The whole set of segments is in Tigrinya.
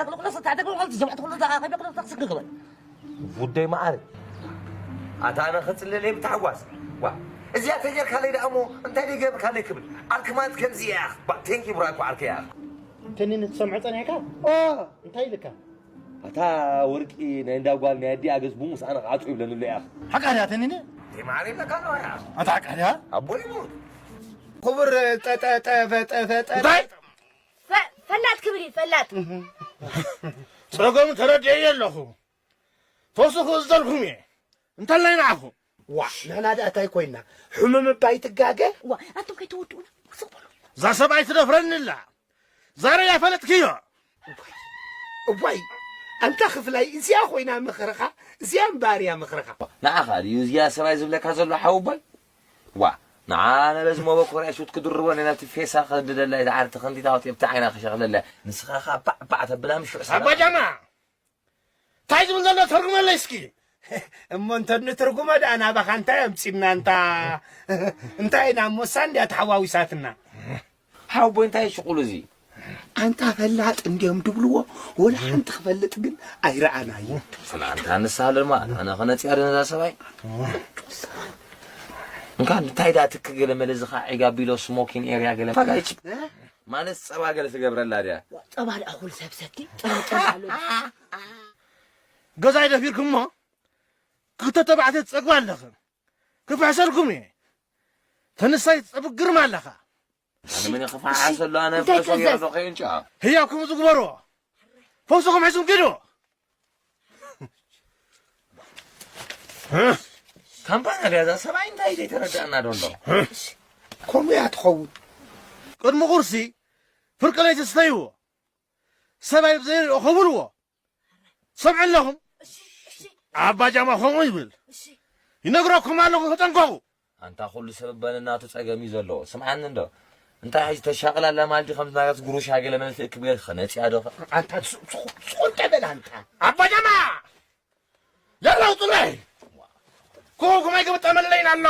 ባረክ ለኩሎ ሰታዕተ ግበል ጀምዕት ኩሎ ዛኻ ከይበ ኩሎ ተክስክ ግበል። ውደይ መዓረይ። ኣታ ኣነ ክጽልለይ ብታሕጓስ። ዋ፣ እዚኣ ተጌርካለይ ደኣ እሞ እንታይ ደይ ገብርካለይ ክብል። ዓርኪ ማለት ከምዚ እያ። ባ፣ ቴንኪ ብራኮ ዓርከይ እያ። ተኒን ትሰምዖ ጸኒሕካ? ኦ፣ እንታይ ኢልካ? ኣታ ወርቂ ናይ እንዳ ጓል ናይ ኣዲኣ ገጽ ብሙስ ኣነ ክዓጹ ይብለኒ ኣሎ እያ። ሓቃ ድያ ተኒን? ተማሪ ኣለካ ነው እያ። ኣታ ሓቃ ድያ? ኣቦይ ሞት። ክቡር ጠጠጠፈጠፈጠ እንታይ? ፈ-፣ ፈላጥ ክብል እዩ፣ ፈላጥ። ጸገሙ ተረዲኤ ኣለኹ። ተወስኹ ዝደልኩም እየ። እንተላይ ንዓኹ። ዋ፣ ንሕና ደኣ እንታይ ኮይና? ሕሙም እባ ይትጋገ? ዋ፣ ኣቱም ከይተወድኡና፣ ውስቕ በሉ። እዛ ሰብኣይ ትደፍረኒ ኣላ። ዛሬ ያፈለጥክዮ። እዋይ፣ እዋይ፣ ኣንታ ክፍላይ፣ እዚኣ ኮይና ምኽርኻ፣ እዚኣ እምበኣር እያ ምኽርኻ። ንዓኻ ድዩ እዚኣ ሰብኣይ ዝብለካ ዘሎ ሓወቦይ? ዋ፣ ንዓ ነበዚ መበኮርያ ሹት ክድርቦ ነናብቲ ፌሳ ክድደላ ኢዛ ዓርቲ ክንዲታወት የብቲ ዓይና ክሸኽለለ። ንስኻ ኸዓ ባዕ ባዕ ተብላ ምሽ ኣባ ጃማ፣ እንታይ ዝብል ዘሎ ተርጉመለይ እስኪ። እሞ እንተ ንትርጉሞ ደኣ ናባኻ እንታይ ኣምጺና እንታ እንታይ ኢና እሞ እሳ እንድያ ተሓዋዊሳትና። ሓወቦይ እንታይ ሽቁሉ እዚ? ኣንታ ፈላጥ እንድዮም ድብልዎ ወላ ሓንቲ ክፈልጥ ግን ኣይረኣናዮ። ኣንታ ንስሃለል ማለት ኣነ ከነጽያ ዶ ነዛ ሰብኣይ? እንካ እንታይ ዳ ትክ ገለ መለ ዝኻ ዒጋ ቢሎ ስሞኪን ኤርያ ገለ ፋጋይች ማለት ጸባ ገለ ትገብረላ ድያ? ጸባ ደኣ ኩሉ ሰብ ሰቲ ጸባ ጸባ ኣሎ። ገዛይ ደፊርኩሞ ክልተ ተባዕትዮ ትጸግባ ኣለኽን ክፍሕሰልኩም እየ። ተንሳይ ትጸብቅ ግርማ ኣለኻ። ኣነ ምን ክፋሓሰሉ ኣነ እንታይ ፍሕሶ ገይረ ትእዘዝ? ዶ ከይንጫ? ህያብ ከምኡ ዝግበርዎ ፈውስኹም ሒዝኩም ኪዱ። ካምፓኒ ድያ እዛ ሰብኣይ እንታይ ዘይተረዳእና ዶ ኣሎ? ከምኡ እያ ትኸውን። ቅድሚ ቁርሲ ፍርቂ ለይቲ ስተይዎ ሰብኣይ ብዘይሪኦ ከብልዎ ሰምዑ ኣለኹም። ኣባ ጃማ ከምኡ ይብል ይነግረኩም ኣለኹ ተጠንቀቑ። ኣንታ ኩሉ ሰብ በንናቱ ጸገም እዩ ዘለዎ። ስምዓኒ እንዶ እንታይ ሕጂ ተሻቕል ኣላ ማለት ከምዚ ናጋስ ጉሩሻ ገለ መለ ትእክብ ገለ ከነጽያ ዶ ኣንታ ስቁንጠ በል ኣንታ ኣባ ጃማ ያላ ውጡለይ ኮኸብኩም ኣይገጠመለይን ኣሎ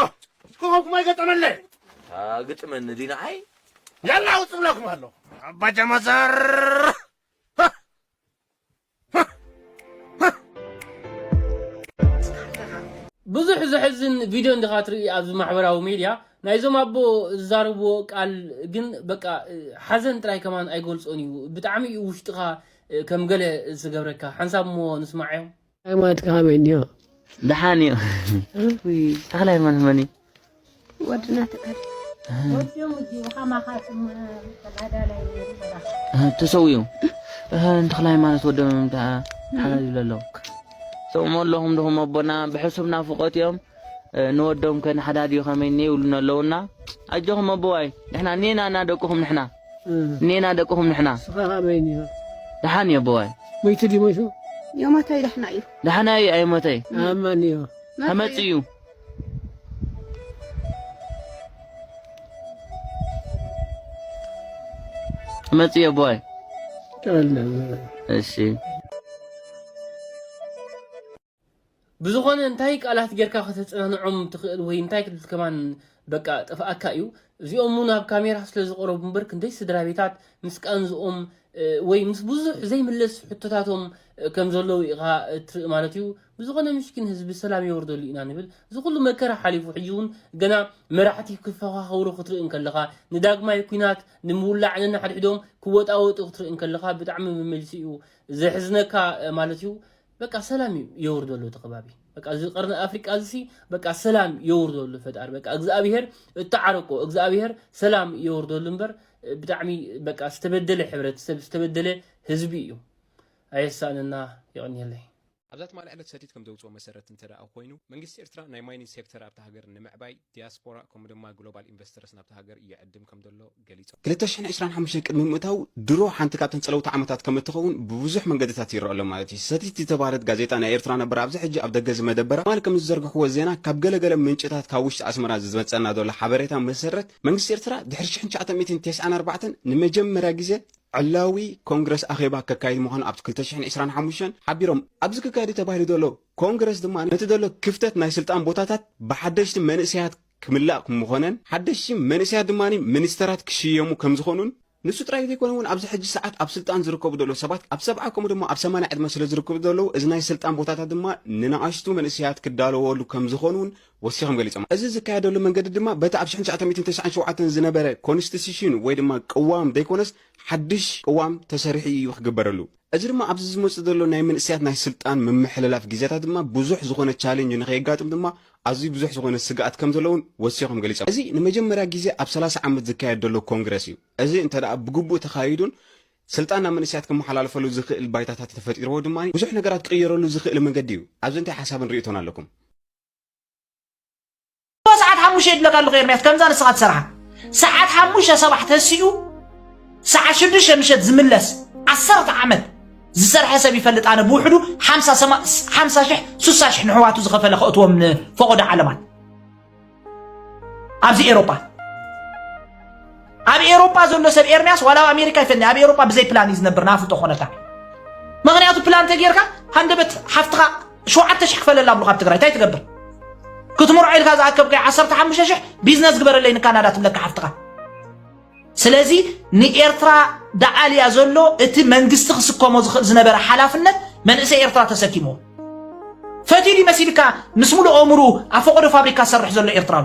ኮኸብኩም ኣይገጠመለይ ግጥመኒ ዲና ኣይ ያላ ውጡ ብለኩም ኣሎ ኣባ ጃማ ዘር ብዙሕ ዘሕዝን ቪድዮ እንዲኻ ትርኢ ኣብዚ ማሕበራዊ ሜድያ ናይዞም ኣቦ ዝዛረብዎ ቃል ግን በቃ ሓዘን ጥራይ ከማን ኣይገልጾን እዩ ብጣዕሚ እዩ ውሽጥኻ ከም ገለ ዝገብረካ ሓንሳብ እሞ ንስማዓዮም ሃይማኖትካ ከመይ እንድዮ ደሓን እዩ ተኽለ ሃይማኖት መን እዩ ወድና ተጋድል ወዲኦም እዚኡ ከማኻ ስም ተጋዳላይ ነይሩ በራኻ ተሰውዩ እንተኽለ ሃይማኖት ወዶም ሓላል ይብለ ኣለዉ ሰምዑ ኣለኹም ድኹም ኣቦና ብሕሱብ ናፍቆት እዮም ንወዶም ከ ንሓዳድዩ ከመይ እኒ ይብሉና ኣለዉ እና ኣጆኹም ኣቦዋይ ንሕና እኔና እና ደቅኹም ንሕና እኔና ደቅኹም ንሕና ንስኻ ከመይ እኒሆ ደሓን እዩ ኣቦዋይ ሞይቱ ድዩ ሞይቱ የሞተይ ደሕና እዩ ደሓና እዩ ኣይሞተይ ኣማን እዩ ተመፅኡ እዩ መፅኡ ኣቦዋይ እሺ ብዝኾነ እንታይ ቃላት ጌርካ ከተጸናንዖም ትኽእል ወይ እንታይ ክትብል ከማን በቃ ጠፍኣካ እዩ። እዚኦም እውን ኣብ ካሜራ ስለ ዝቐረቡ እምበር ክንደይ ስድራ ቤታት ምስ ቃንዝኦም ወይ ምስ ብዙሕ ዘይምለስ ሕቶታቶም ከም ዘለዉ ኢኻ እትርኢ ማለት እዩ። ብዝኾነ ምሽኪን ህዝቢ ሰላም የውርደሉ ኢና ንብል። እዚ ኩሉ መከራ ሓሊፉ ሕጂ እውን ገና መራሕቲ ክፈኻኸሩ ክትርኢ እንከለኻ ንዳግማይ ኲናት ንምውላዕ ነንሓድሕዶም ክወጣወጡ ክትርኢ እንከለኻ ብጣዕሚ መመሊሱ እዩ ዘሕዝነካ ማለት እዩ። በቃ ሰላም የውርደሉ እቲ ከባቢ በቃ እዚ ቀርኒ ኣፍሪቃ እዚ በቃ ሰላም የውርደሉ ፈጣሪ በቃ እግዚኣብሄር እተዓረቆ እግዚኣብሄር ሰላም የውርደሉ እምበር ብጣዕሚ በቃ ዝተበደለ ሕብረተሰብ ዝተበደለ ህዝቢ እዩ ኣየሳእነና የቐንየለይ ኣብዛ ትማሊ ዕለት ሰቲት ከም ዘውፅኦ መሰረት እንተ ደኣ ኮይኑ መንግስቲ ኤርትራ ናይ ማይኒንግ ሴክተር ኣብታ ሃገር ንምዕባይ ዲያስፖራ ከምኡ ድማ ግሎባል ኢንቨስተርስ ናብታ ሃገር ይዕድም ከም ዘሎ ገሊጾም። ክልተ ሽሕን ዕስራን ሓሙሽተን ቅድሚ ምእታዉ ድሮ ሓንቲ ካብተን ጸለውቲ ዓመታት ከም እትኸውን ብብዙሕ መንገድታት ይረኣ ኣሎ ማለት እዩ። ሰቲት ዝተባህለት ጋዜጣ ናይ ኤርትራ ነበር ኣብዚ ሕጂ ኣብ ደገ ዝመደበራ ትማሊ ከም ዝዘርግሕዎ ዜና ካብ ገለ ገለ ምንጭታት ካብ ውሽጢ ኣስመራ ዝመጸና ዘሎ ሓበሬታ መሰረት መንግስቲ ኤርትራ ድሕሪ ሽሕን ትሽዓተ ሚእትን ተስዓን ኣርባዕተን ንመጀመርያ ግዜ ዕላዊ ኮንግረስ ኣኼባ ከካይድ ምዃኑ ኣብቲ ክልተ ሽሕን ዕስራን ሓሙሽተን ሓቢሮም። ኣብዚ ክካየድ እዩ ተባሂሉ ዘሎ ኮንግረስ ድማ ነቲ ዘሎ ክፍተት ናይ ስልጣን ቦታታት ብሓደሽቲ መንእሰያት ክምላእ ምዃነን ሓደሽቲ መንእሰያት ድማ ሚኒስተራት ክሽየሙ ከምዝኾኑን ንሱ ጥራይ ዘይኮነ እውን ኣብዚ ሕጂ ሰዓት ኣብ ስልጣን ዝርከቡ ዘለዉ ሰባት ኣብ ሰብዓ ከምኡ ድማ ኣብ ሰማንያ ዕድመ ስለ ዝርከቡ ዘለዉ እዚ ናይ ስልጣን ቦታታት ድማ ንንኣሽቱ መንእሰያት ክዳለወሉ ከምዝኾኑ እውን ወሲኾም ገሊጾም። እዚ ዝካየደሉ መንገዲ ድማ በቲ ኣብ ሽሕን ትሽዓተ ሚእትን ተስዓን ሸውዓተን ዝነበረ ኮንስቲቱሽን ወይ ድማ ቅዋም ዘይኮነስ ሓድሽ ቅዋም ተሰሪሑ እዩ ክግበረሉ። እዚ ድማ ኣብዚ ዝመጽእ ዘሎ ናይ መንእሰያት ናይ ስልጣን ምምሕልላፍ ግዜታት ድማ ብዙሕ ዝኾነ ቻሌንጅ ንኸየጋጥም ድማ ኣዝዩ ብዙሕ ዝኾነ ስግኣት ከም ዘለውን ወሲኾም ገሊጾም። እዚ ንመጀመርያ ግዜ ኣብ ሰላሳ ዓመት ዝካየድ ዘሎ ኮንግረስ እዩ። እዚ እንተ ደኣ ብግቡእ ተኻይዱን ስልጣን ናብ መንእሰያት ክመሓላለፈሉ ዝኽእል ባይታታት ተፈጢርዎ ድማ ብዙሕ ነገራት ክቕየረሉ ዝኽእል መንገዲ እዩ። ኣብዚ እንታይ ሓሳብን ርእይቶን ኣለኩም? ሰዓት ሓሙሽተ ይድለካ ኣለኹ ኤርምያስ ከምዛ ንስኻ ትሰርሓ ሰዓት ሓሙሽተ ሰባሕ ተሲኡ ሰዓት ሽዱሽተ ምሸት ዝምለስ ዓሰርተ ዓመት ዝሰርሐ ሰብ ይፈልጥ ኣነ ብውሕዱ ሓምሳ ሽሕ ሱሳ ሽሕ ንሕዋቱ ዝኸፈለ ከእትዎም ንፈቐዶ ዓለማት ኣብዚ ኤሮጳ ኣብ ኤሮጳ ዘሎ ሰብ ኤርምያስ ዋላ ኣብ ኣሜሪካ ይፈኒ ኣብ ኤሮጳ ብዘይ ፕላን እዩ ዝነብር ናፍጦ ኮነካ። ምክንያቱ ፕላን ተጌርካ ሃንደበት ሓፍትኻ ሸውዓተ ሽሕ ክፈለላ ኣብሉ ካብ ትግራይ እንታይ ትገብር? ክትምርዖ ኢልካ ዝኣከብካዮ ዓሰርተ ሓሙሽተ ሽሕ ቢዝነስ ግበረለይ ንካናዳ ትብለካ ሓፍትኻ። ስለዚ ንኤርትራ ደኣልያ ዘሎ እቲ መንግስቲ ክስከሞ ዝኽእል ዝነበረ ሓላፍነት መንእሰይ ኤርትራ ተሰኪምዎ። ፈትዩ ድዩ መሲልካ ምስ ሙሉእ ኣእምርኡ ኣብ ፈቐዶ ፋብሪካ ዝሰርሕ ዘሎ ኤርትራዊ?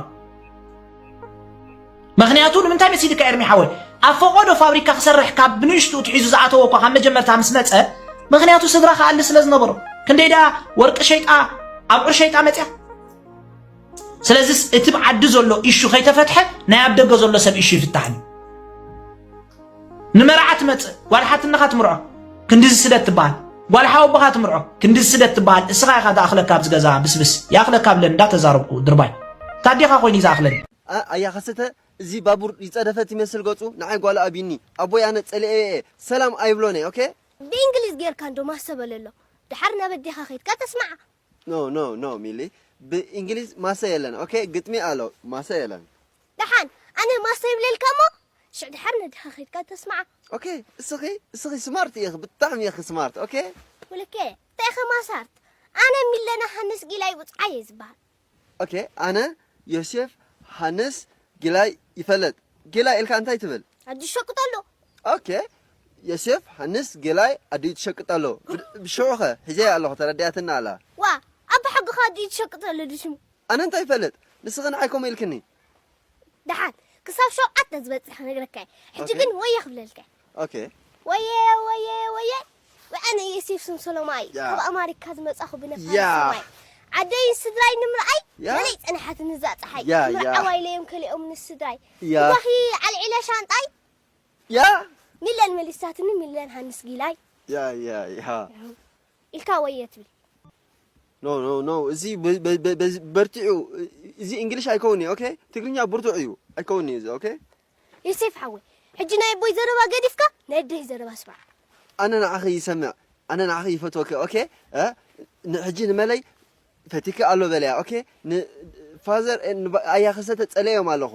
ምኽንያቱ ንምንታይ መሲልካ ኤርሚ ሓወይ? ኣብ ፈቐዶ ፋብሪካ ክሰርሕ ካብ ብንእሽትኡ ትሒዙ ዝኣተወ እኳ ካብ መጀመርታ ምስ መጸ ምኽንያቱ ስድራ ክኣሊ ስለ ዝነበሮ ክንደይ ደኣ ወርቂ ሸይጣ ኣብዑር ሸይጣ መጽያ። ስለዚስ እቲ ብዓዲ ዘሎ ኢሹ ከይተፈትሐ ናይ ኣብ ደገ ዘሎ ሰብ ኢሹ ይፍታሕን እዩ። ንመርዓ ትመጽእ ጓል ሓትነኻ ትምርዖ ክንድዚ ስደት ትበሃል። ጓል ሓወቦኻ ትምርዖ ክንድዚ ስደት ትበሃል። እስኻ ኢኻ ዝኣኽለካ ኣብዚ ገዛ ብስብስ ይኣኽለካ ብለን እንዳተዛረብኩ ድርባይ ታዴኻ ኮይኑ እዩ ዝኣኽለኒ። ኣያ ከሰተ እዚ ባቡር ይጸደፈት ይመስል ገጹ ንዓይ ጓል ኣቢኒ ኣቦይ ኣነ ጸሊኤ እየ ሰላም ኣይብሎን እየ ኦኬ። ብእንግሊዝ ጌርካ እንዶ ማሰ በለሎ ድሓር ናብ ኣዴኻ ኸይድካ ተስምዓ። No no no ሚሊ ብእንግሊዝ ማሰ የለን ኦኬ ግጥሚ ኣሎ ማሰ የለን። ደሓን ኣነ ማሰ ይብለልካ እሞ ሽዕ ድሓር ነዴኻ ኸይድካ ተስምዓ። ኦኬ እስኺ እስኺ ስማርት ኢኺ ብጣዕሚ ኢኺ ስማርት ኦኬ። ውልኬ እንታይ ኢኺ ማሳርት ኣነ ሚለና ሃንስ ጊላይ ውጽዓይ እየ ዝበሃል። ኦኬ ኣነ ዮሴፍ ሃንስ ጊላይ ይፈለጥ ጊላይ ኢልካ እንታይ ትብል? ኣዲ ትሸቅጥ ኣሎ። ኦኬ ዮሴፍ ሃንስ ጊላይ ኣዲ ትሸቅጥ ኣሎ። ብሽዑኸ ሒዘያ ኣለኹ ተረዲኣትና ኣላ። ዋ ኣባ ሕግኻ ኣዲ ትሸቅጥ ኣሎ ድሽሙ። ኣነ እንታይ ይፈልጥ ንስኺ ንዓይ ከምኡ ኢልክኒ። ደሓን ክሳብ ሸውዓተ ዝበጽሕ ክነግረካ እየ። ሕጂ ግን ወየ ክብለልካ እየ። ኦኬ። ወየ ወየ ወየ ወይ ኣነ የሴፍ ሰምሰሎማይ ካብ ኣማሪካ ዝመጻኹ ብነፋሪት ሰማይ ዓደይን ስድራይ ንምርኣይ መለይ ጸንሓትኒ እዛ ጸሓይ ምርዓዋይ ለዮም ከሊኦምኒ ስድራይ እባኺ ዓልዒለ ሻንጣይ ያ ሚለን መሊሳትኒ ሚለን ሃንስ ጊላይ ያ ያ ያ ኢልካ ወየ ትብል No no no እዚ በርቲዑ እዚ እንግሊሽ ኣይከውን እዩ okay ትግርኛ ብርቱዕ እዩ ኣይከውን እዩ እዚ okay። ዮሴፍ ሓወይ ሕጂ ናይ ኣቦይ ዘረባ ገዲፍካ ናይ ኣደይ ዘረባ ስማዕ። ኣነ ንዓኺ ይሰምዕ ኣነ ንዓኺ ይፈትወኪ okay። ሕጂ ንመለይ ፈቲኪ ኣሎ በለያ okay። ንፋዘር ኣያ ከሰተ ጸለዮም ኣለኹ።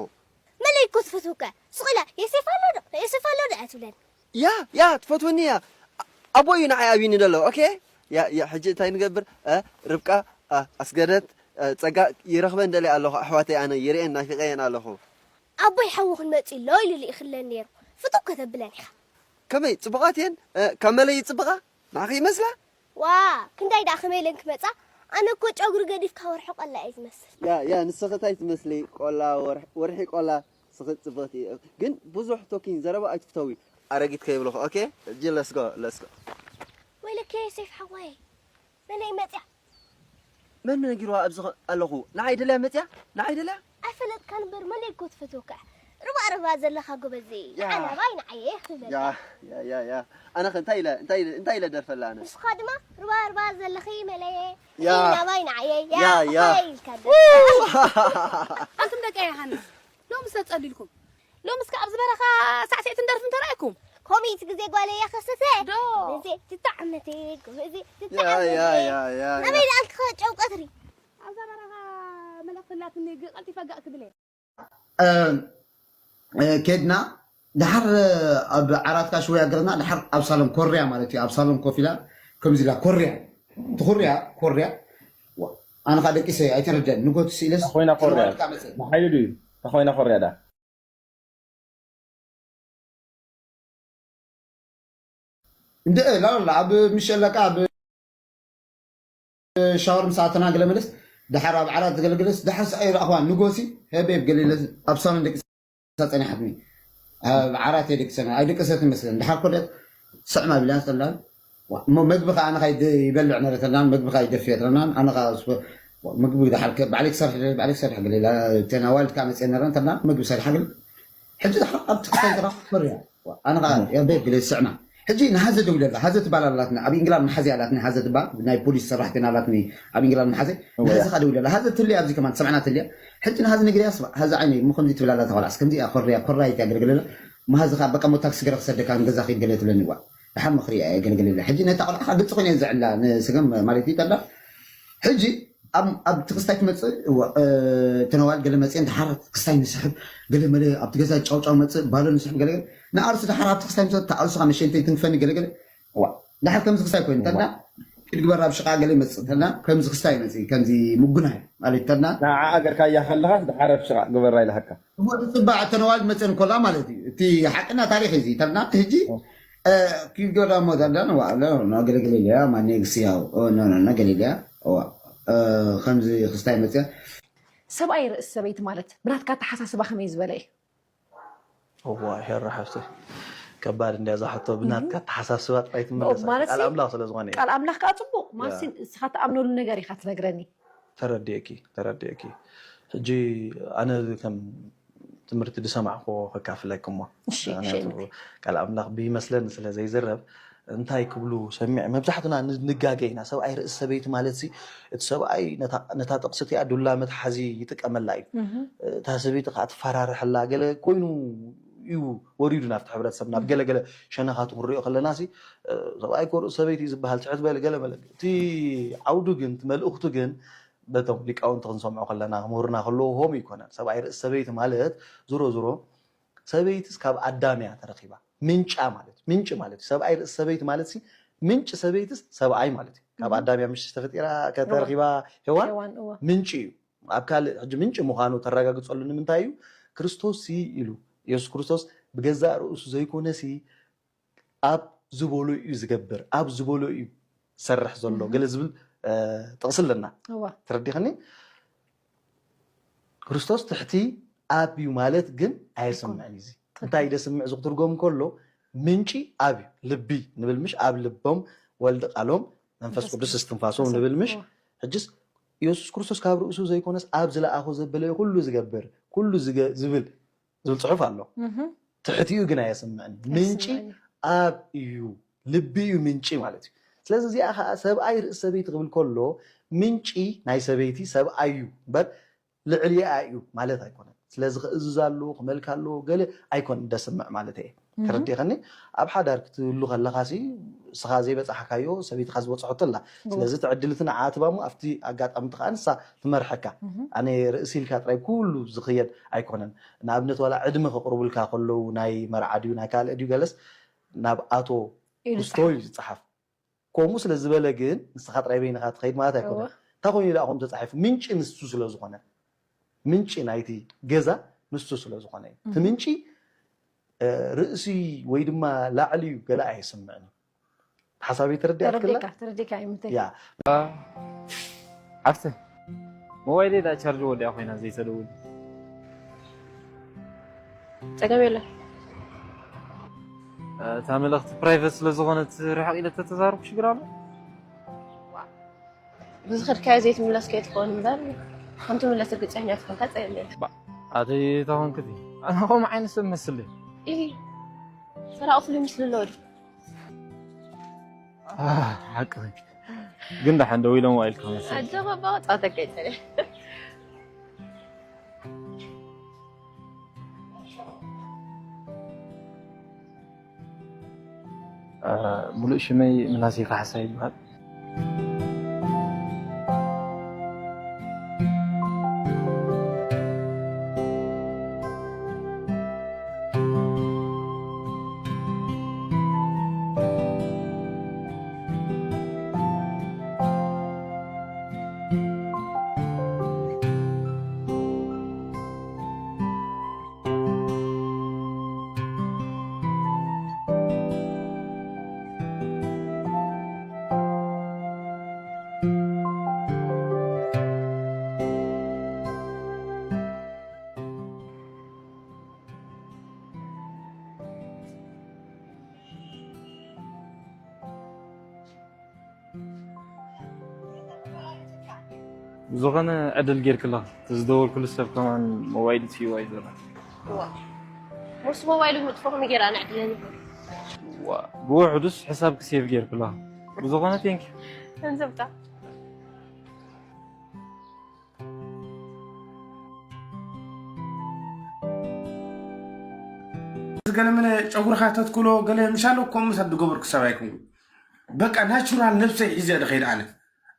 መለይ እኮ ትፈትወካ ሱቕ ኢላ ዮሴፍ ኣሎ ዶ ዮሴፍ ኣሎ ዶ እያ ትብለኒ። ያ ያ ትፈትወኒ እያ ኣቦ እዩ ንዓይ ኣብዩኒ ዘሎ okay። ያ ያ ሕጂ እንታይ ንገብር እ ርብቃ እ ኣስገደት እ ጸጋ ይረኽበን ደልየ ኣለኹ ኣሕዋተይ ኣነ ይርእየን ናፊቐየን ኣለኹ። ኣቦይ ሓዊ ክንመጽእ ኢሎ ኢሉ ልኢኽለን ነይሩ ፍትው ከተብለን ኢኻ። ከመይ ጽቡቓት እየን እ ካብ መለይ ይጽብቓ ንዓኺ ይመስላ። ዋእ ክንዳይ ደኣ ከመይ ኢለን ክመጻ ኣነ እኮ ጨጉሪ ገዲፍካ ወርሒ ቆላ እየ ዝመስል። ያ ያ ንስኺ እንታይ ትመስሊ ቆላ ወርሒ ቆላ ንስኺ ጽብቕቲ ግን ብዙሕ ቶኪን ዘረባ ኣይትፍተዊ ኣረጊት ከይብልኺ ኦኬ ሕጂ let's go let's go። ወይለከ ሴፍ ሓወይ መለይ መጽያ። መን ነጊርዋ ኣብዚ ኣለኹ ንዓይ ደልያ መጽያ ንዓይ ደልያ። ኣይፈለጥካን እምበር መለይ እኮ ትፈትወካ እያ ርባእ ርባእ ዘለኻ ጎበዘይ ንዓ ናባይ ንዓየ ክትብለካ። ኣነኸ እንታይ ኢለ እንታይ ኢለ እንታይ ኢለ ደርፈላ ኣነ። ንስኻ ድማ ርባ ርባ ዘለኺ መለየ ያ ናባይ ንዓየ ያ ያ ኢልካ። ኣንቱም ደቂ ዮሃንስ ሎምስ ተጸሊልኩም ሎምስ ከ ኣብዚ በረኻ ሳዕስዕትን ደርፍን ተራእኩም። ኮሚት ግዜ ጓለይ ያኸሰተ ዶ ግዜ ትጣዕመቲ ግዜ ትጣዕመቲ ናበይ ደኣልክኸ ጨው ቀትሪ። ኣብዛ በረኻ መልእኽቲ ኣላትኒ ቀልጢፈ ጋእ ክብል እየ። ኬድና ድሓር ኣብ ዓራትካ ሽወያ ገርና ድሓር ኣብ ሳሎን ኮርያ ማለት እዩ ኣብ ሳሎን ኮፍ ኢላ ከምዚ ኢላ ኮርያ ትኹርያ ኮርያ ኣነ ከዓ ደቂሰ ኣይተረደን ንጎት ስኢለስ ኮይና ኮርያ ንሓይሉ ድዩ ተኾይና ኮርያ ዳ እንደ ላላ ኣብ ምሸለቃ ኣብ ሻወር ምስ ኣተና ገለ መለስ ድሓር ኣብ ዓራት ዝገለገለስ ድሓር ሰ ኣይረኣኽዋን ንጎሲ ሄቤብ ገሊለ ኣብ ሳሎን ደቂ ጸኒሓትኒ ኣብ ዓራት እየ ደቂ ሰና ኣይደቀሰት መስለን ድሓር ኮደት ስዕማ ቢላን ተላን እሞ መግቢ ከዓ ኣነ ይበልዕ ነረ ተላን መግቢ ከዓ ይደፍየ ተላን ኣነ ከዓ ምግቢ ድሓር ባዕለይ ክሰርሕ ባዕለይ ክሰርሕ ገሊላ ተናዋልድ ከዓ መፅየ ነረን ተላን ምግቢ ሰሪሓ ገለ ሕጂ ድሓር ኣብ ትክተል ተራ ኮርያ ኣነ ከዓ ያበ ግለ ዝስዕና ሕጂ ንሃዘ ደው ኢለላ ሃዘ ትባል ኣላትኒ ኣብ ኢንግላንድ መሓዚ ኣላትኒ ሃዘ ትባል ናይ ፖሊስ ሰራሕተኛ ኣላትኒ ኣብ ኢንግላንድ መሓዘ ንሃዘ ከዓ ደው ኢለላ ሃዘ ትልያ ኣብዚ ከማን ትሰምዕና ትልያ ሕጂ ንሃዘ ነግርያ ስማ ሃዘ ዓይነ እሞ ከምዚ ትብል ኣላ ተቆላዕስ ከምዚ እያ ኮርያ ኮራይት እያ ገለገለላ መሃዚ ከዓ በቃ ሞ ታክሲ ገረ ክሰደካ ንገዛ ከይድ ገለ ትብለኒ ዋ ድሓር ምኽሪ እያ ገለገለላ ሕጂ ነታ ቆልዓ ከዓ ግልፂ ኮይነ ዘዕላ ንስገም ማለት እዩ ተላ ሕጂ ኣብ ኣብቲ ክስታይ ትመፅእ እዋ፣ እ፣ ተነዋል ገለ መፅአን ደሓር ክስታይ ንስሕብ ገለ መለ ኣብቲ ገዛ ጫውጫው መፅእ ባሎ ንስሕብ ገለገለ ንኣርሱ ደሓር ኣብቲ ክስታይ ምሰ ተኣርሱ ካብ መሸንተይ ትንክፈኒ ገለገለ እዋ ደሓር ከምዚ ክስታይ ኮይኑ ተና ክትግበር ኣብ ሽቃ ገለ ይመፅእ ተና ከምዚ ክስታይ መፅእ ከምዚ ምጉናይ ማለት ተና ንዓ ኣገርካ እያ ከለኻስ ደሓር ኣብ ሽቃ ግበራ ኢልሃካ እሞ ዝፅባዕ ተነዋል መፅአን ኮላ ማለት እዩ እቲ ሓቅና ታሪክ እዚ ተና ሕጂ እ፣ ክትግበራ እሞ ተና ዋ ገለገለ ኢለያ ማነ ግስያው ገለለያ እዋ እ፣ ከምዚ ክስታይ መፅያ ሰብኣይ ርእሲ ሰበይቲ ማለት ብናትካ ኣተሓሳስባ ከመይ ዝበለ እዩ? እዋ ሄራ ሓፍተይ ከባድ እንድያ እዛ ሕቶ ብናትካ ኣተሓሳስባ ጥራይ ትምለስ ማለት ቃል ኣምላኽ ስለ ዝኾነ እዩ። ቃል ኣምላኽ ከዓ ፅቡቅ ማለት ንስኻ ትኣምነሉ ነገር ኢኻ ትነግረኒ። ተረዲእኪ ተረዲእኪ ሕጂ ኣነ ከም ትምህርቲ ዝሰማዕክዎ ከካፍለኪ እሞ እሺ፣ እሺ፣ ምክንያቱ ቃል ኣምላኽ ብይመስለኒ ስለ ዘይዝረብ እንታይ ክብሉ ሰሚዐ መብዛሕትና ንጋገ ኢና ሰብኣይ ርእሲ ሰበይቲ ማለት ሲ እቲ ሰብኣይ ነታ- ነታ ጥቕሲ እቲኣ ዱላ መትሓዚ ይጥቀመላ እዩ እህ፣ እታ ሰበይቲ ከዓ ትፈራርሐላ ገለ ኮይኑ እዩ ወሪዱ ናብቲ ሕብረተሰብ ናብ ገለገለ ሸነኻቱ ክንሪኦ ከለና ሲ ሰብኣይ ኮርኡ ሰበይቲ እዩ ዝበሃል ትሕት በለ ገለ መለ እቲ ዓውዱ ግን እቲ መልእኽቱ ግን በቶም ሊቃውንቲ ክንሰምዖ ከለና ምሁርና ከለዎ ሆም ይኮነን ሰብኣይ ርእሲ ሰበይቲ ማለት ዝሮ ዝሮ ሰበይትስ ካብ ኣዳም እያ ተረኪባ ምንጫ ማለት ምንጭ ማለት ሰብኣይ ርእሲ ሰበይቲ ማለት ምንጭ ሰበይትስ ሰብኣይ ማለት እዩ ካብ ኣዳም እያ ምሽ ተፈጢራ ከተረኪባ ሄዋን ምንጭ እዩ ኣብ ካልእ ሕጂ ምንጭ ምዃኑ ተረጋግፀሉ ንምንታይ እዩ ክርስቶስ ሲ ኢሉ የሱስ ክርስቶስ ብገዛእ ርእሱ ዘይኮነ ሲ ኣብ ዝበሎ እዩ ዝገብር ኣብ ዝበሎ እዩ ዝሰርሕ ዘሎ ገለ ዝብል ጥቕሲ ኣለና ተረዲኸኒ ክርስቶስ ትሕቲ ኣብ እዩ ማለት ግን ኣየስምዕን እዩ እንታይ ደስምዕ እዚ ክትርጎም ከሎ ምንጪ ኣብ እዩ ልቢ ንብል ምሽ ኣብ ልቦም ወልድ ቃሎም መንፈስ ቅዱስ እስትንፋሶም ንብል ምሽ ሕጅስ ኢየሱስ ክርስቶስ ካብ ርእሱ ዘይኮነስ ኣብ ዝለኣኹ ዘበለዮ ኩሉ ዝገብር ኩሉ ዝብል ዝብል ፅሑፍ ኣሎ ትሕቲኡ ግን ኣየስምዕን ምንጪ ኣብ እዩ ልቢ እዩ ምንጪ ማለት እዩ ስለዚ እዚኣ ከዓ ሰብኣይ ርእሲ ሰበይቲ ክብል ከሎ ምንጪ ናይ ሰበይቲ ሰብኣይ እዩ እምበር ልዕሊኣ እዩ ማለት ኣይኮነን ስለዚ ክእዝዝ ኣለዎ ክመልክ ኣለዎ ገለ ኣይኮን ደስምዕ ማለት እየ ተረዲኸኒ ኣብ ሓዳር ክትህሉ ከለኻ ሲ እስኻ ዘይበፃሕካዮ ሰበይትኻ ዝበፅሐቶ ኣላ ስለዚ ትዕድልቲ ንዓ ትባሞ ኣብቲ ኣጋጣሚ ከዓ ንሳ ትመርሐካ ኣነ ርእሲ ኢልካ ጥራይ ኩሉ ዝኽየድ ኣይኮነን ንኣብነት ዋላ ዕድመ ከቕርቡልካ ከለዉ ናይ መርዓ ድዩ ናይ ካልእ ድዩ ገለስ ናብ ኣቶ ክስቶ እዩ ዝፀሓፍ ከምኡ ስለ ዝበለ ግን ንስኻ ጥራይ በይንኻ ትኸይድ ማለት ኣይኮነን እንታይ ኮይኑ ኢሉ ኣኹም ተፃሒፉ ምንጪ ንሱ ስለ ዝኾነ ምንጪ ናይቲ ገዛ ንሱ ስለ ዝኾነ እዩ እቲ ምንጪ ርእሲ ወይ ድማ ላዕሊ እዩ ገለ ኣይስምዕን እዩ ሓሳበይ ተረዲኣትክላ ተረዲካ ተረዲካ ይምተይ ያ ዓፍተ ሞባይለይ ዳ ቻርጅ ወዲኣ ኮይና ዘይተደውል ፀገም የለን እታ መልእኽቲ ፕራይቨት ስለ ዝኾነት ርሕቕ ኢለ ተተዛረብኩ ሽግር ኣሎ ብዝኸድካዮ ዘይትምለስ ከይትኸውን እምበር ከም ትምለስ ርግፀኛ ትኾንካ ፀገም የለን ኣተይ ተኾንክቲ ኣነ ከምኡ ዓይነት ሰብ መስል ሰራቂ ፍሉይ ምስሉ ኣለዎ ሓቂ ግን ደሓን ደው ኢሎም ዋኢልካ መስል ኣጆኻ ባወጣ ተቀይጠለ ሙሉእ ሽመይ ምናሴ ካሕሳ ይበሃል ዝኾነ ዕድል ጌርክላ እቲ ዝደወልኩሉ ሰብ ከማን ሞባይል ትይዋ እዩ ዘሎ ሞስ ሞባይሉ ምጥፎ ከመይ ጌራ ንዕድለኒ ብውሕዱስ ሕሳብ ክሴቭ ጌርክላ ብዝኾነ ቴንክ ገንዘብካ ገለመለ ጨጉርካ ተትክሎ ገለ ምሻሎ ከምኡ ሰብ ዝገበርኩ ሰብ ኣይኮንኩ በቃ ናቹራል ነብሰይ ሒዘ ድኸይድ ኣነ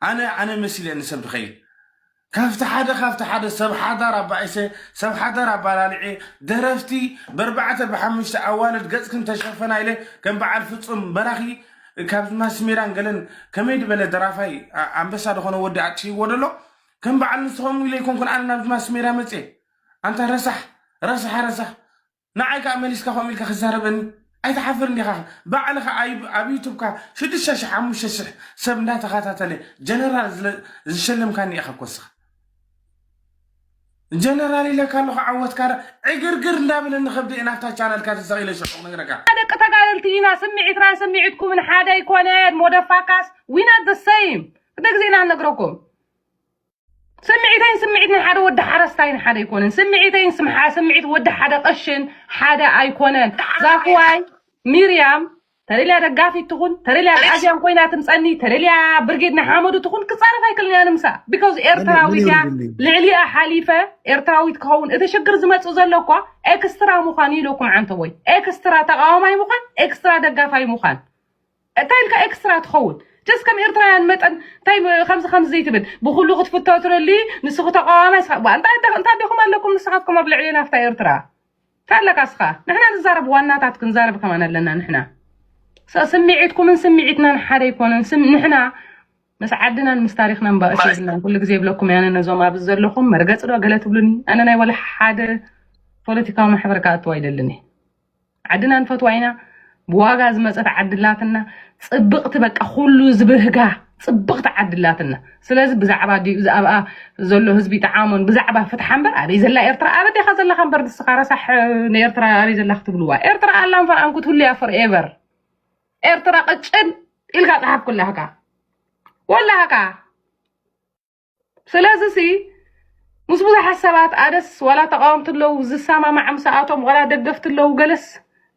ኣነ ኣነ መሲለ ንሰብ ድኸይድ ካብቲ ሓደ ካብቲ ሓደ ሰብ ሓዳር ኣባኢሰ፣ ሰብ ሓዳር ኣባላልዐ፣ ደረፍቲ ብኣርባዕተ ብሓሙሽተ ኣዋልድ ገጽክን ተሸፈና ኢለ ከም በዓል ፍጹም በራኺ ካብዚ ማስሜራን ገለን ከመይ ዝበለ ደራፋይ ኣንበሳ ዝኾነ ወዲ ኣጥፊእዎ ደሎ ከም በዓል ንስኹም ኢለ ኣይኮንኩን ኣነ ናብዚ ማስሜራ መጽየ። ኣንታ ረሳሕ ረሳሕ ረሳሕ ንዓይ ከኣ መሊስካ ከምኡ ኢልካ ክዛረበኒ ኣይትሓፍር እንዲኻ? ባዕልኻ ኣብ ዩቱብካ ሽዱሽተ ሽሕ ሓሙሽተ ሽሕ ሰብ እንዳተኸታተለ ጀነራል ዝሸለምካኒ ኢኻ እኮ እስኻ። ጀነራል ኢለካ ኣለኹ ዓወትካ ዕግርግር እንዳበለኒ ከብደ ናብታ ቻነልካ ተሰቒለ ሽዑ ክነግረካ። ደቂ ተጋደልቲ ኢና፣ ስምዒትና ስምዒትኩምን ሓደ ኣይኮነን። ሞደፋካስ we not the same። ክደ ግዜ ኢና ንነግረኩም። ስምዒተይን ስምዒት ናይ ሓደ ወዲ ሓረስታይን ሓደ ኣይኮነን። ስምዒተይን ስምዓ ስምዒት ወዲ ሓደ ቀሽን ሓደ ኣይኮነን። ዛፍዋይ ሚርያም ተደልያ ደጋፊት ትኹን፣ ተደልያ ኣዝያን ኮይና ትምፀኒ፣ ተደልያ ብርጌድ ናይ ሓመዱ ትኹን ክፃረፍ ኣይክልን እያ ንምሳ። ቢካዝ ኤርትራዊት እያ። ልዕሊኣ ሓሊፈ ኤርትራዊት ክኸውን እቲ ሽግር ዝመፅእ ዘሎ እኳ ኤክስትራ ምዃን ኢለኩም ዓንተቦይ። ኤክስትራ ተቃዋማይ ምዃን፣ ኤክስትራ ደጋፋይ ምዃን። እንታይ ኢልካ ኤክስትራ ትኸውን? ጀስት ከም ኤርትራውያን መጠን እንታይ ም- ከምዚ ከምዚ ዘይትብል ብኩሉ ክትፍቶ ትደሊ። ንስኹ ተቃዋማይ ስኻ ባ- እንታይ እንታይ እንታይ ዲኹም ኣለኩም ንስኻትኩም ኣብ ልዕሊ ናፍታ ኤርትራ እንታይ ኣለካ ስኻ? ንሕና ንዛረብ ዋናታት ክንዛረብ ከማን ኣለና ንሕና። ስ- ስምዒትኩምን ስምዒትናን ሓደ ኣይኮነን። ስም ንሕና ምስ ዓድናን ምስ ታሪኽናን ባእሲ የብልናን። ኩሉ ግዜ ይብለኩም ያነ ነዞም ኣብዚ ዘለኹም መርገጽ ዶ ገለ ትብሉኒ? ኣነ ናይ ወላ ሓደ ፖለቲካዊ ማሕበር ክኣትው ኣይደልን እየ። ዓድና ንፈትዋ ኢና። ብዋጋ ዝመፀት ዓዲ ኣላትና። ፅብቕቲ በቃ ኩሉ ዝብህጋ ፅብቕቲ ዓዲ ኣላትና። ስለዚ ብዛዕባ ዲኡ ኣብኣ ዘሎ ህዝቢ ጠዓሞን ብዛዕባ ፍትሓ እምበር ኣበይ ዘላ ኤርትራ ኣበዴኻ ዘለኻ እምበር ንስኻ ረሳሕ ንኤርትራ ኣበይ ዘላ ክትብልዋ ኤርትራ ኣላን ፈርኣን ክትህሉ እያ ፎርኤቨር። ኤርትራ ቅጭን ኢልካ ፀሓፍ ኩላህካ ወላህካ። ስለዚ ሲ ምስ ብዙሓት ሰባት ኣደስ ዋላ ተቃወምቲ ኣለዉ ዝሰማማዕ ምስኣቶም ዋላ ደገፍቲ ኣለዉ ገለስ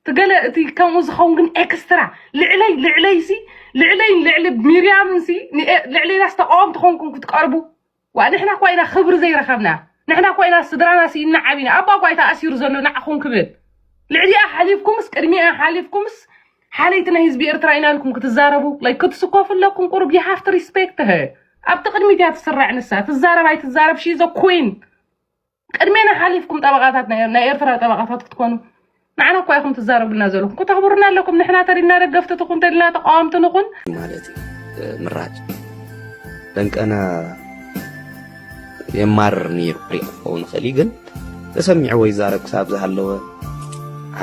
ትገለ እቲ ከምኡ ዝኸውን ግን ኤክስትራ ልዕለይ ልዕለይ ሲ ልዕለይ ልዕሊ ሚርያምን ሲ ልዕለይናስ ተቃወምቲ ኮንኩም ክትቀርቡ ዋ ንሕና እኳ ኢና ክብሪ ዘይረኸብና ንሕና እኳ ኢና ስድራና ስኢና ዓቢና ኣባ እኳ ተኣሲሩ ዘሎ ንዓኹም ክብል ልዕሊኣ ሓሊፍኩምስ ቅድሚኣ ሓሊፍኩምስ ሓለይቲ ናይ ህዝቢ ኤርትራ ኢና ኢልኩም ክትዛረቡ like ክትስኮፉ ኣለኩም ቁሩብ you have to respect her ኣብቲ ቅድሚት እያ ትስራዕ ንሳ ትዛረብ ኣይትዛረብ she is a queen ቅድሜና ሓሊፍኩም ጠበቃታት ናይ ናይ ኤርትራ ጠበቃታት ክትኮኑ ንዓና እኳ ኢኹም ትዛረቡልና ዘለኹም ክተኽብሩና ኣለኩም ንሕና ተሪና ደገፍቲ ትኹን ተሪና ተቃወምቲ ንኹን ማለት እዩ ምራጭ ደንቀነ የማርር ነይሩ ክሪኦ ክኸውን ይኽእል እዩ ግን ተሰሚዑ ወይ ዛረብ ክሳብ ዝሃለወ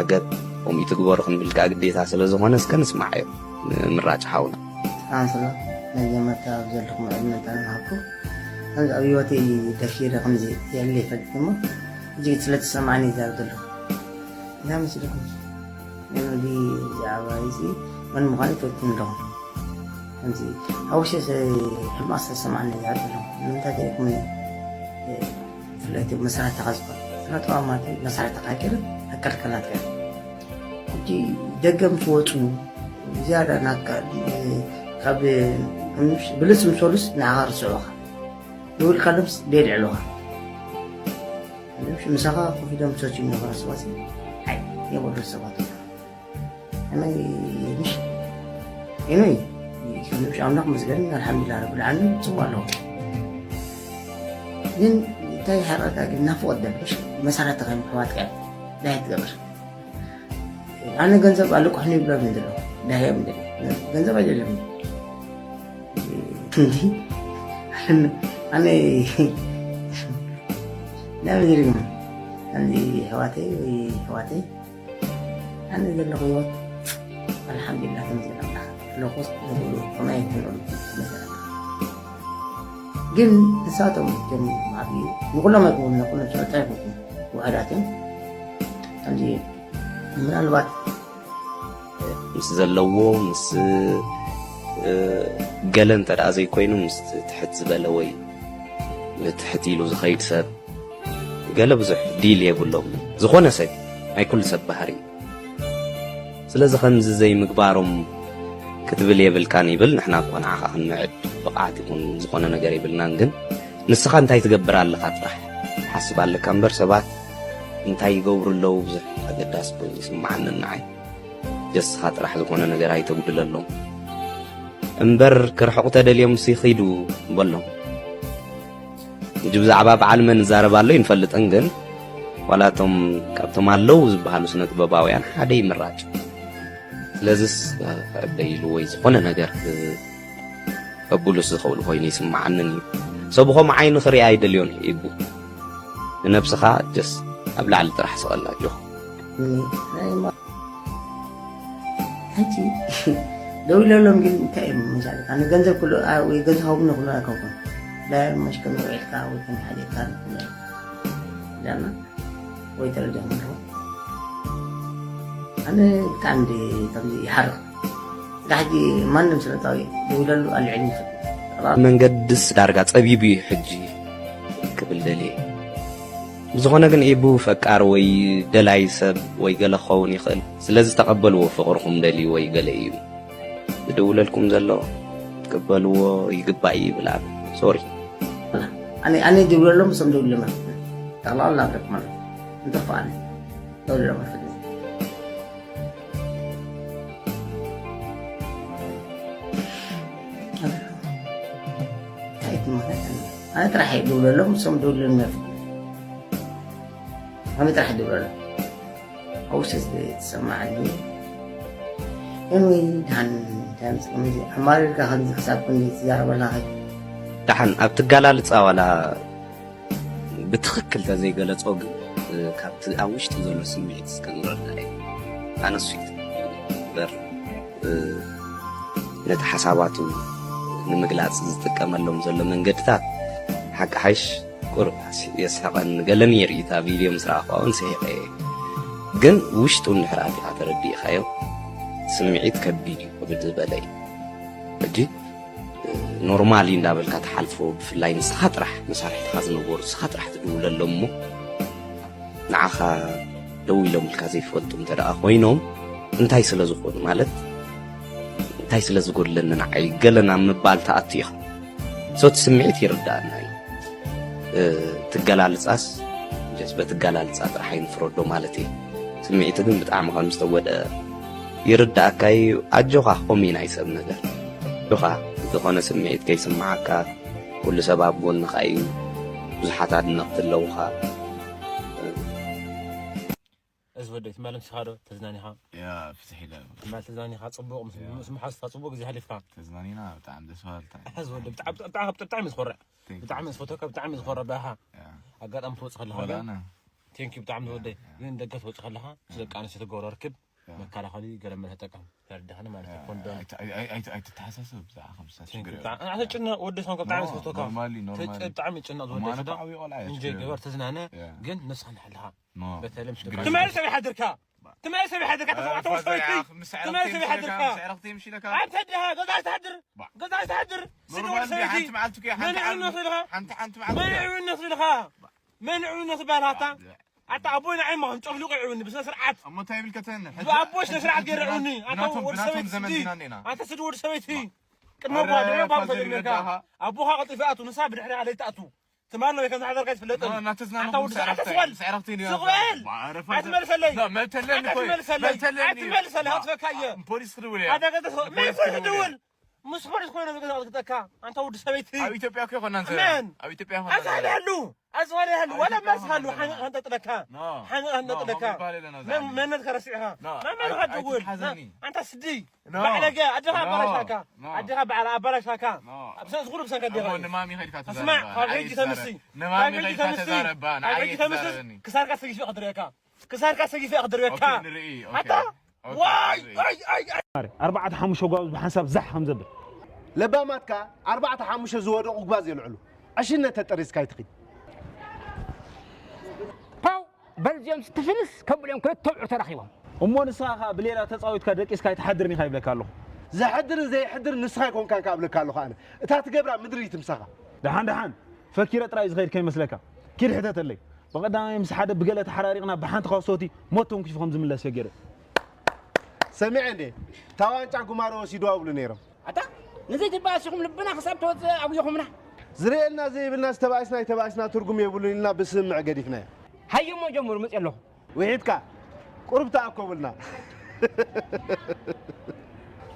ዓገብ ከምኡ ትግበሩ ክንብል ከዓ ግዴታ ስለ ዝኾነ እስከ ንስማዓዮ ምራጭ ሓውና። ሰላም ሰላም ናይ ጀመርታ ኣብ ዘለኹም ዕድመን ጥዕናን ይሃብኩም። ከምዚ ኣብ ህይወተይ ደፊረ ከምዚ የለ ይፈልጥ እሞ ሕጂ ስለ ተሰማዓኒ ይዛረብ ዘለኹ። እንታይ መሲልኩም? ነዚ ብዛዕባ እዚ መን ምዃኑ ይፈልጥኩም ኣለኹም። ከምዚ ሓወሸ ሕማቕ ዝተሰማዓኒ ይዛረብ ዘለኹ። ንምንታይ ተሪእኩምኒ? ብፍላይ እቲ መሳርሕትኻ ዝኾነ ስነ ጥበብ ማለት እዩ መሳርሕትኻ ኣይቀርብ ኣካልካ ናትካ እዩ ሕጂ ደገ ምስ ወፁ ዝያዳ ናትካ ካብ ብልፅ ምስ ወሉስ ንዓኻ ርስዑኻ ንውልቃሎምስ ደየልዕሉኻ ምሳኻ ኮፍ ኢሎም ዝሰትዩ ዝነበሩ ሰባት ኣይ የበሉ ሰባት እዮም ኣነ ምሽ Anyway፣ ይኹን ምሽ ኣምላኽ መስገን ኣልሓምዱሊላህ ረብል ዓለሚን ጽቡቕ ኣለኹ። ግን እንታይ ይሓርቀካ ግን ናፍቖት ደሎ ምሽ መሳርሕትኻ እዮም ኣሕዋትካ እዮም እንታይ ትገብር ኣነ ገንዘብ ኣለቁሕኒ ይብሎም እዮም ዘለዉ እንታይ እዮም ገንዘብ ኣይደለም እንዲ ኣነ ናይ ምድሪ ግን ከምዚ ኣሕዋተይ ወይ ኣሕዋተይ ኣነ ዘለኹ ህይወት ኣልሓምዱሊላህ ተመስገን ኣምላኽ ኣለኹስ ንኹሉ ከማይ ኣይኮነሉ ተመስገን ኣምላኽ ግን ንሳቶም እቶም ዓብዪ ንኩሎም ኣይኮኑ ንኩሎም ስለ ጥራይ ኮንኩም ውሕዳት እዮም ከምዚ ምናልባት ምስ ዘለዎ ምስ ገለ እንተ ደኣ ዘይኮይኑ ምስ ትሕት ዝበለ ወይ ትሕት ኢሉ ዝኸይድ ሰብ ገለ ብዙሕ ዲል የብሎም ዝኾነ ሰብ ናይ ኩሉ ሰብ ባህሪ እዩ ስለዚ ከምዚ ዘይምግባሮም ክትብል የብልካን ይብል ንሕና እኮ ንዓኻ ክንምዕድ ብቕዓት ይኹን ዝኾነ ነገር የብልናን ግን ንስኻ እንታይ ትገብር ኣለኻ ጥራሕ ሓስብ ኣለካ እምበር ሰባት እንታይ ይገብሩ ኣለዉ ብዙሕ ኣገዳሲ ኮይኑ ይስምዓኒ ንዓይ ጀስኻ ጥራሕ ዝኾነ ነገር ኣይተጉድለሎም እምበር ክርሕቑ ተደልዮም ሲ ኺዱ በሎም ሕጂ ብዛዕባ በዓል መን እዛረብ ኣሎ ይንፈልጥን፣ ግን ዋላ እቶም ካብቶም ኣለዉ ዝበሃሉ ስነ ጥበባውያን ሓደ ይምራጭ። ስለዚስ ከዕበ ኢሉ ወይ ዝኾነ ነገር ከብሉስ ዝኽእሉ ኮይኑ ይስምዓንን እዩ። ሰብ ብኸምኡ ዓይኒ ክሪኣ ኣይደልዮን እዩ ኢቡ። ንነብስኻ ጀስ ኣብ ላዕሊ ጥራሕ ስቐላ ጆኽ። ሕጂ ደው ኢለሎም ግን እንታይ እዮም መሻለካ ንገንዘብ ክሉ ወይ ገንዘብ ሃቡኒ ክሉ ኣይከውን ዳር መሽከም ውዒልካ ወይ ከም ሓሊካ ዳና ወይ ተረዲኦም ኣለዉ ኣነ ብጣዕሚ ከምዚ ይሓርቕ ሕጂ ማንም ስለታዊ ደው ኢለሉ ኣልዕል ይፍል መንገድስ ዳርጋ ጸቢቡ እዩ ሕጂ ክብል ደልየ። ብዝኾነ ግን ኢቡ ፈቃር ወይ ደላይ ሰብ ወይ ገለ ክኸውን ይኽእል። ስለዚ ተቐበልዎ ፍቕርኹም ደልዩ ወይ ገለ እዩ ዝድውለልኩም ዘሎ። ትቀበልዎ ይግባእ ይብል ኣነ። ሶሪ። ኣነ ኣነ ድብለሎም ስም ድብልማ ጠቕላላ ናብረክ ማለት እንተፋኣነ ደውለሎም ፍልሚ እንታይ ትመኸ ኣነ ጥራሕ ድብለሎም ስም ድብልማ ኣነ ጥራሕ ድብለሎም ኣውሽስ ትሰማዓኒ ወይ ድሓን ድሓን ከምዚ ኣማሪርካ ከምዚ ክሳብ ክንዲ ትዛረበላ ኸይ ደሓን ኣብ ትጋላልፃ ዋላ ብትኽክል ተዘይገለፆ ግን ካብቲ ኣብ ውሽጢ ዘሎ ስምዒት እስከ ንረዳእ እዩ ኣነሱ በር ነቲ ሓሳባቱ ንምግላፅ ዝጥቀመሎም ዘሎ መንገድታት ሓቂ ሓይሽ ቁሩብ የስሕቐኒ ገለ ነይሩ እዩ እታ ቪድዮ ምስ ረኣኽዋ እውን ስሒቐ እየ ግን ውሽጡ እንድሕር ኣቲኻ ተረዲእኻዮ ስምዒት ከቢድ እዩ ክብል ዝበለ እዩ ሕጂ ኖርማል እዩ እንዳበልካ ትሓልፎ ብፍላይ ንስኻ ጥራሕ መሳርሕትኻ ዝነበሩ ንስኻ ጥራሕ ትድውለሎም እሞ ንዓኻ ደው ኢሎምልካ ዘይፈልጡ እንተ ደኣ ኮይኖም እንታይ ስለ ዝኾኑ ማለት እንታይ ስለ ዝጎድለኒ ንዓይ ገለ ናብ ምባል ትኣቱ ኢኻ ሶ እቲ ስምዒት ይርዳእና እዩ ትገላልጻስ ጀስ በትገላልጻ ጥራሕ ኣይንፍረዶ ማለት እዩ ስምዒት ግን ብጣዕሚ ከም ዝተጎድአ ይርዳእካ እዩ ኣጆኻ ኮሚን ኣይሰብ ነገር ኣጆኻ ዝኾነ ስምዒት ከይስምዓካ ኩሉ ሰብ ኣብ ጎንኻ እዩ ብዙሓት ኣድነቕቲ ኣለውኻ እዚ ወደይ ትማል ምሳኻ ዶ ተዝናኒኻ ያ ፍትሕ ኢለ ትማል ተዝናኒኻ ጽቡቕ ምስ ምስ መሓዝካ ጽቡቕ ግዜ ሓሊፍካ ተዝናኒና ብጣዕሚ ደስ በሃልታ ሕዚ ወደ ብጣዕሚ ብጣዕሚ ብጣዕሚ ዝኮርዕ ብጣዕሚ ዝፈተካ ብጣዕሚ ዝኮርዕ ባኻ ኣጋጣሚ ትወጽእ ከለኻ ግን ቴንክ ዩ ብጣዕሚ ዝወደይ ግን ደገ ትወጽእ ከለኻ ምስ ደቂ ኣንስትዮ ትገብሮ ርክብ መከላኸሊ ገለ መለ ተጠቀም ተረዳኸኒ ማለት እዩ ኮንዶም ኣይትተሓሳሰብ ብዛዕባ ከምሳ ችግር ኣነ ጭነቕ ወዲ ሰንከ ብጣዕሚ ዝፈተካ ብጣዕሚ ጭነቕ ዝወደይ እንጀ ግበር ተዝናነ ግን ነስኻ ንሓልኻ ትማሊ ሰበይ ሓድርካ ትማሊ ሰበይ ሓድርካ ተሰማዕተ ወሰበይቲ ትማሊ ሰበይ ሓድርካ ኣንተ ድኻ ገዛ ዝተሓድር ገዛ ዝተሓድር ስዲ ወዲ ሰበይቲ መን ዕብነት ኢልኻ መን ዕብነት ኢልኻ መን ዕብነት ዝበሃል ኣታ ኣታ ኣቦይ ንዓይ ማኹም ጨፍሊቑ ይዕብኒ ብስነ ስርዓት እሞ እንታይ ይብል ከተን ኣቦይ ስነ ስርዓት ገይረ ዕብኒ ኣታ ወዲ ሰበይቲ ስዲ ኣንተ ስዲ ወዲ ሰበይቲ ቅድሚ ኣቦኻ ድሕሪ ኣቦኻ ፈሊጥካ ኣቦኻ ቀልጢፉ ይኣቱ ንሳ ብድሕሪኻ ለይትኣቱ ትማል ወይ ከም ዝሓደርካ ይትፍለጥ ኣታ ወዲ ሰዓት ስወል ስወል ኣይትመልሰለይ ኣይትመልሰለይ ኣይትመልሰለይ ኣትፈካ እየ ፖሊስ ክድውል እያ ኣደገ ተስወ መን ፖሊስ ክድውል ምስ ፖሊስ ኮይነ ዝገዛ ክትጠካ ኣንታ ወዲ ሰበይቲ ኣብ ኢትዮጵያ እኮ ይኮና መን ኣብ ኢትዮጵያ ይኮና ኣዝዋል ያሉ ኣዝዋል ያሉ ወላ መልስ ሃሉ ሓንጠጥለካ ሓንጠጥለካ መነት ከረሲዕኻ መመን ከድውል ኣንታ ስዲ ባዕለገ ኣደኻ ኣባላሽካ ኣደኻ ባዕላ ኣባላሽካ ብሰንስ ኩሉ ብሰንከ ኣደኻ ንማሚ ከድካ ተስማዕ ካብ ሕጂ ተምሲ ንማሚ ከድካ ተዛረባ ንዓይ ተዛረኒ ክሳርካ ሰጊፈ ክድረካ ክሳርካ ሰጊፈ ክድረካ ኣታ ዋይ ኣይ ኣይ ኣርባዕተ ሓሙሽተ ጓብዝ ብሓንሳብ ዛሕ ከም ዘብል ለባማትካ ኣርባዕተ ሓሙሽተ ዝወደቑ ጓዝ የልዕሉ ዕሽነት ተጠሪዝካ ይትኺድ ፓው በልዚኦም ስትፍንስ ከብልኦም ክልተ ውዑ ተራኺቦም እሞ ንስኻ ብሌላ ተፃዊትካ ደቂስካ ኣይትሓድርን ኢኻ ይብለካ ኣለኹ ዘሕድርን ዘይሕድርን ንስኻ ኣይኮንካን ከኣ እብለካ ኣለኹ ኣነ እታ ትገብራ ምድሪ ይትምሳኻ ደሓን ደሓን ፈኪረ ጥራይ ዝኸይድ ከይመስለካ ኪድ ሕተተለይ ብቐዳማይ ምስ ሓደ ብገለ ተሓራሪቕና ብሓንቲ ካሶቲ ሞት ተንኪፉ ከም ዝምለስ እየ ገይረ ሰሚዐ እንዴ እታ ዋንጫ ጉማሮ ወሲድዋ ይብሉ ነይሮም ኣታ ንዘይትበኣስ ኢኹም ልብና ክሳብ ተወፅእ ኣጉይኹምና ዝርእየልና ዘይብልና ዝተባእስና ኣይተባእስና ትርጉም የብሉን ኢልና ብስምምዕ ገዲፍናዮ ሃየሞ ጀምሩ መፅእ ኣለኹ ውሒድካ ቁሩብ ተኣኮቡልና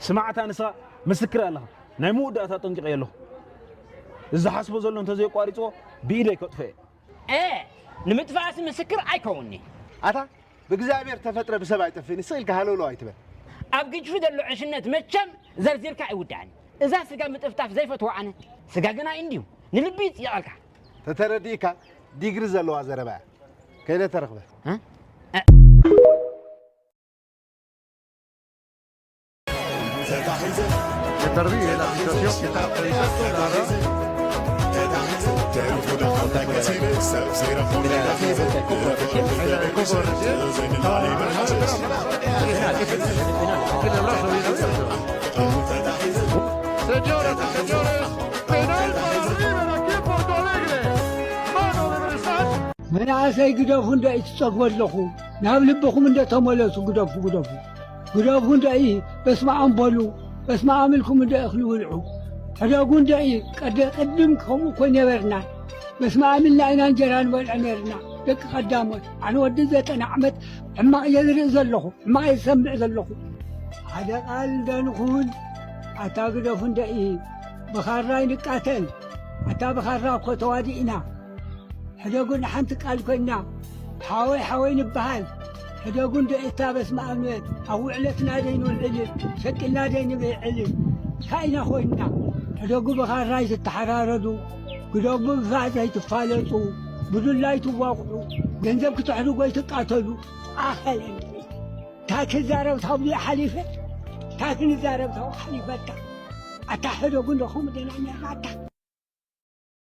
ስማዕታ ንስኻ ምስክር ኣለኻ ናይ መወዳእታ ጠንቂቐ ኣለኹ ዝሓስቦ ዘሎ እንተዘየቋሪፅዎ ብኢደይ ከጥፎ እየ። እ ንምጥፋእሲ ምስክር ኣይከውኒ። ኣታ ብእግዚኣብሔር ተፈጥረ ብሰብ ኣይጠፍእን፣ ስቕ ኢልካ ሃለውለው ኣይትበል። ኣብ ግጅፊ ዘሎ ዕሽነት መቸም ዘርዚርካ ኣይውዳእን። እዛ ስጋ ምጥፍጣፍ ዘይፈትዋ ኣነ። ስጋ ግና እንድዩ ንልቢ ይፅየቐልካ። ተተረዲእካ ዲግሪ ዘለዋ ዘረባ እያ። ከይደ ተረኽበ። Señoras y señores, penal para arriba en aquí en Porto Alegre. Mano de Versace. መናእሰይ ግደፉ እንዶ ኢትጸግቡ ኣለኹ ናብ ልብኹም እንዶ ተመለሱ ግደፉ ግደፉ ግደፉ እንዶ ኢ በስመ ኣም በሉ በስመ ኣም ኢልኩም እንዶ እኽሊ ብልዑ ሕደጉ እንዶ ኢ ቀደ ቅድም ከምኡ እኮ ነበርና በስመ ኣም ኢልና ኢና እንጀራ ንበልዕ ነርና ደቂ ቀዳሞት ኣነ ወዲ ዘጠና ዓመት ሕማቕ እየ ዝርኢ ዘለኹ ሕማቕ እየ ዝሰምዕ ዘለኹ ሓደ ቃል እንዶ ንኹን ኣታ ግደፉ እንዶ ኢ ብኻራ ይንቃተል ኣታ ብኻራ እኮ ተዋዲእና ሕደጉ ንሓንቲ ቃል ኮይና ሓወይ ሓወይ ንበሃል ሕደጉ እንዶ እታ በስመ ኣብ ንበል ኣብ ውዕለትና ደይ ንውዕል ሸቂልና ደይ ንብዕል እንታይ ኢና ኮይንና ሕደጉ ብኻራ ኣይትተሓራረዱ ግደጉ ብፋእ ዘይትፋለጡ ብዱላ ኣይትዋቕዑ ገንዘብ ክትሕድጉ ኣይትቃተሉ ኣኸለን እንታይ ክዛረብ ታብዚኣ ሓሊፈ እንታይ ክንዛረብ ታብኡ ሓሊፈታ ኣታ ሕደጉ እንዶ ከምኡ ደና ነርና ኣታ